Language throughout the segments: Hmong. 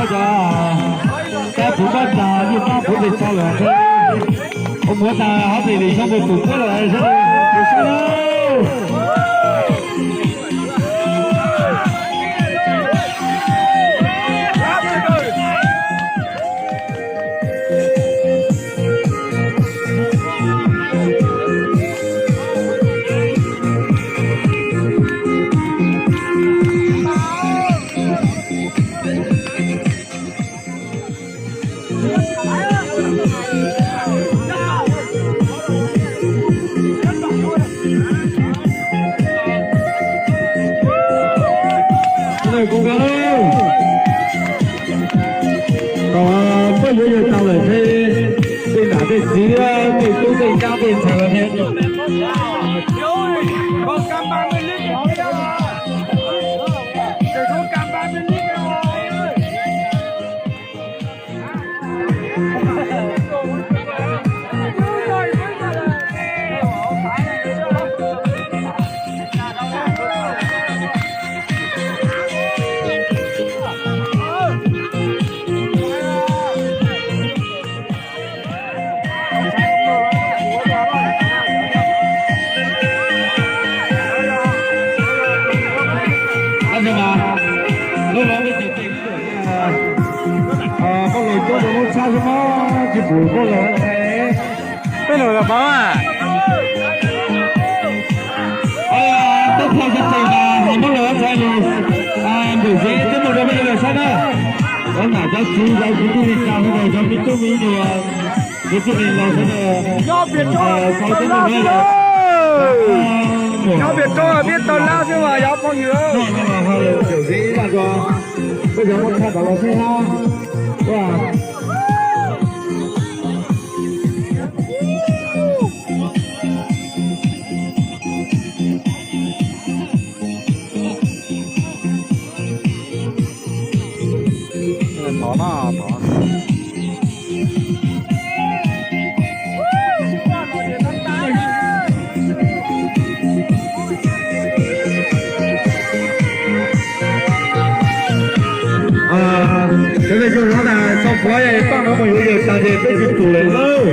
Cov tab puv maj tas, nyuj mab puv pes tsawg lawm, ua muav tas hov pem vim xyoo mus tus peb lawm, sawv daws tus sab lauj. Kuv kawg lauj, kom poj yuav yawg tau lawm thiab, tej nam tej txiv, tej tub tej nyab tej ntxhais los thiab. Lub no muab los coob rau lub tshab xwb mog, tsis pum muab los ntxhais. Peb los los pov. Tub Phaj Xab Tes mas muab los ntxhais los, npum xeeb twb mus rau peb los saib na. Cov nam cov txiv, cov kwv tij neej tsa sawv daws, cov me tub me nyuam, kwv tij neej los sawv daws, sau tub mus na. Nyob pem roob peb tau lab xwb mas yog phooj ywg. Noj no los ho lawm caum zeb ib zaj ko, peb cov muab tshaj tau los seb na. Thov no, thov. Cov me nyuam no na, txhob puav, paj no mus yuav yawg tas ces peb tsis pum lawm lauj.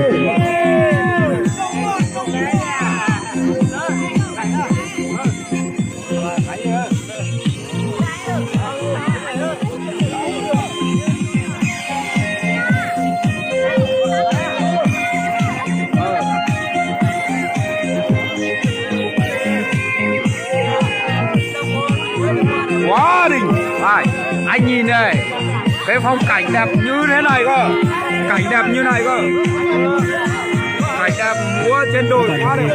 Quá đỉnh. Ai, anh nhìn này. Cái phong cảnh đẹp như thế này cơ. Cảnh đẹp như này cơ. Cảnh đẹp múa trên đồi quá đỉnh.